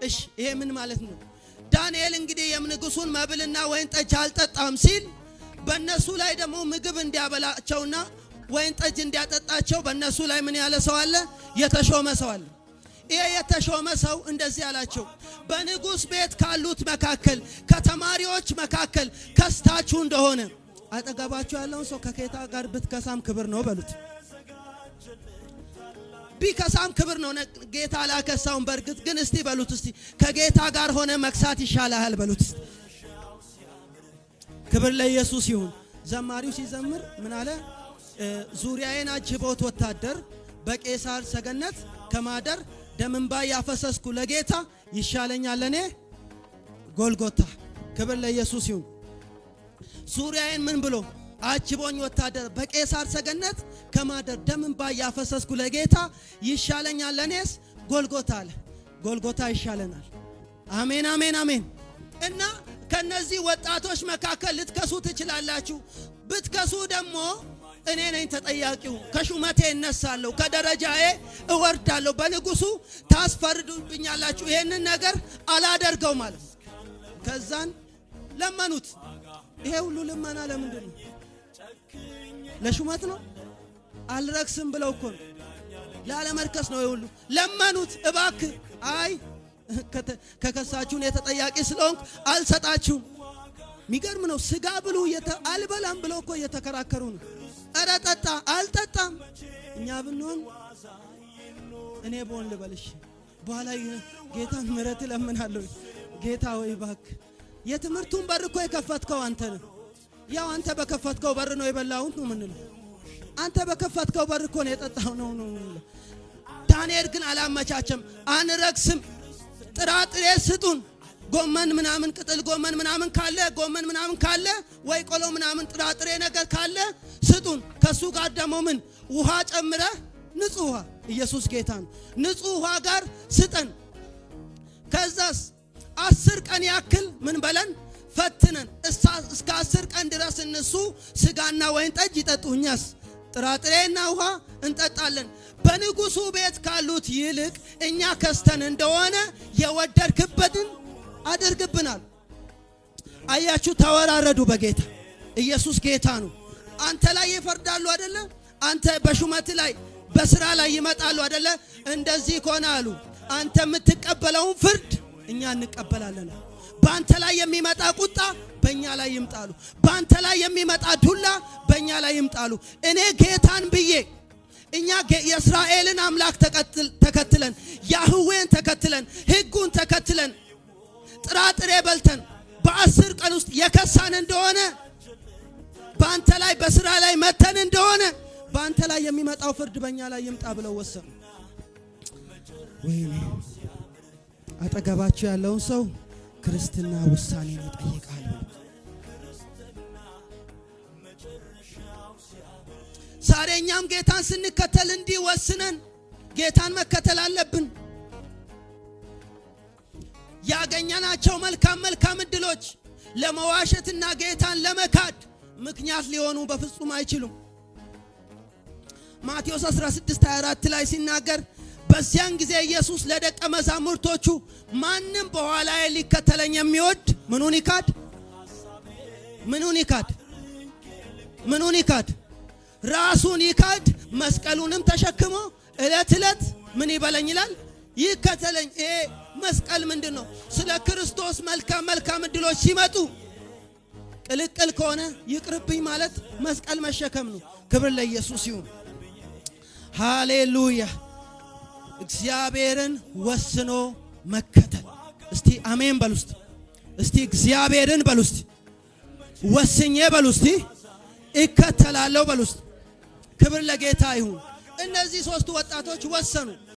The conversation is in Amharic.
እሺ፣ ይሄ ምን ማለት ነው? ዳንኤል እንግዲህ የንጉሱን መብልና ወይን ጠጅ አልጠጣም ሲል በእነሱ ላይ ደግሞ ምግብ እንዲያበላቸውና ወይን ጠጅ እንዲያጠጣቸው በእነሱ ላይ ምን ያለ ሰው አለ? የተሾመ ሰው አለ። ይሄ የተሾመ ሰው እንደዚህ አላቸው፣ በንጉሥ ቤት ካሉት መካከል፣ ከተማሪዎች መካከል ከስታችሁ እንደሆነ። አጠገባችሁ ያለውን ሰው ከጌታ ጋር ብትከሳም ክብር ነው በሉት። ቢከሳም ክብር ነው። ጌታ አላከሳውም። በእርግጥ ግን እስቲ በሉት፣ እስቲ ከጌታ ጋር ሆነ መክሳት ይሻልሃል በሉት። ክብር ለኢየሱስ ይሁን። ዘማሪው ሲዘምር ምን አለ? ዙሪያዬን አጅቦት ወታደር፣ በቄሳር ሰገነት ከማደር፣ ደም እንባ ያፈሰስኩ ለጌታ ይሻለኛል ለኔ ጎልጎታ። ክብር ለኢየሱስ ይሁን። ዙሪያዬን ምን ብሎ አጅቦኝ ወታደር፣ በቄሳር ሰገነት ከማደር፣ ደም እንባ ያፈሰስኩ ለጌታ ይሻለኛል ለኔስ ጎልጎታ አለ። ጎልጎታ ይሻለናል። አሜን፣ አሜን፣ አሜን። እና ከነዚህ ወጣቶች መካከል ልትከሱ ትችላላችሁ። ብትከሱ ደግሞ እኔ ነኝ ተጠያቂው። ከሹመቴ እነሳለሁ፣ ከደረጃዬ እወርዳለሁ፣ በንጉሱ ታስፈርዱብኛላችሁ። ይሄንን ነገር አላደርገው ማለት። ከዛን ለመኑት። ይሄ ሁሉ ልመና ለምንድን ነው? ለሹመት ነው? አልረክስም ብለው እኮ ነው። ላለመርከስ ነው። ይሄ ሁሉ ለመኑት። እባክህ፣ አይ፣ ከከሳችሁ እኔ ተጠያቂ ስለሆንኩ አልሰጣችሁም። የሚገርም ነው። ስጋ ብሉ፣ አልበላም ብለው እኮ እየተከራከሩ ነው። እረ ጠጣ፣ አልጠጣም። እኛ ብንሆን፣ እኔ ብሆን ልበልሽ፣ በኋላ ጌታን ምሕረት እለምናለሁ። ጌታ ወይ እባክህ፣ የትምህርቱን በር እኮ የከፈትከው አንተ ነህ። ያው አንተ በከፈትከው በር ነው የበላሁት ነው የምንለው። አንተ በከፈትከው በር እኮ ነው የጠጣው ነው የምንለው። ዳንኤል ግን አላመቻቸም። አንረክስም፣ ጥራጥሬ ስጡን፣ ጎመን ምናምን፣ ቅጥል ጎመን ምናምን ካለ፣ ጎመን ምናምን ካለ ወይ ቆሎ ምናምን ጥራጥሬ ነገር ካለ ስጡን። ከሱ ጋር ደግሞ ምን ውሃ ጨምረ፣ ንጹህ ውሃ፣ ኢየሱስ ጌታ ነው። ንጹህ ውሃ ጋር ስጠን። ከዛስ 10 ቀን ያክል ምን በለን፣ ፈትነን። እስከ 10 ቀን ድረስ እነሱ ስጋና ወይን ጠጅ ይጠጡ፣ እኛስ ጥራጥሬና ውሃ እንጠጣለን። በንጉሱ ቤት ካሉት ይልቅ እኛ ከስተን እንደሆነ የወደድክበትን አድርግብናል። አያችሁ፣ ተወራረዱ በጌታ። ኢየሱስ ጌታ ነው። አንተ ላይ ይፈርዳሉ አደለ? አንተ በሹመት ላይ፣ በስራ ላይ ይመጣሉ አደለ? እንደዚህ ከሆነ አሉ፣ አንተ የምትቀበለውን ፍርድ እኛ እንቀበላለን። በአንተ ላይ የሚመጣ ቁጣ በእኛ ላይ ይምጣሉ። በአንተ ላይ የሚመጣ ዱላ በእኛ ላይ ይምጣሉ። እኔ ጌታን ብዬ፣ እኛ የእስራኤልን አምላክ ተከትለን፣ ያህዌን ተከትለን፣ ሕጉን ተከትለን፣ ጥራጥሬ በልተን በ10 ቀን ውስጥ የከሳን እንደሆነ፣ በአንተ ላይ በስራ ላይ መተን እንደሆነ፣ በአንተ ላይ የሚመጣው ፍርድ በእኛ ላይ ይምጣ ብለው ወሰኑ። ወይኔ፣ አጠገባቸው ያለውን ሰው ክርስትና ውሳኔን ይጠይቃል። ዛሬ እኛም ጌታን ስንከተል እንዲህ ወስነን ጌታን መከተል አለብን። ያገኘናቸው መልካም መልካም እድሎች ለመዋሸትና ጌታን ለመካድ ምክንያት ሊሆኑ በፍጹም አይችሉም። ማቴዎስ 16:24 ላይ ሲናገር በዚያን ጊዜ ኢየሱስ ለደቀ መዛሙርቶቹ ማንም በኋላዬ ሊከተለኝ የሚወድ ምኑን ይካድ? ምኑን ይካድ? ምኑን ይካድ? ራሱን ይካድ፣ መስቀሉንም ተሸክሞ እለት እለት ምን ይበለኝ ይላል? ይከተለኝ። ይሄ መስቀል ምንድን ነው? ስለ ክርስቶስ መልካም መልካም እድሎች ሲመጡ ቅልቅል ከሆነ ይቅርብኝ ማለት መስቀል መሸከም ነው። ክብር ለኢየሱስ ይሁን። ሃሌሉያ። እግዚአብሔርን ወስኖ መከተል። እስቲ አሜን በሉ እስቲ። እስቲ እግዚአብሔርን በሉ እስቲ። ወስኜ በሉ እስቲ። እከተላለሁ በሉ እስቲ። ክብር ለጌታ ይሁን። እነዚህ ሶስቱ ወጣቶች ወሰኑ።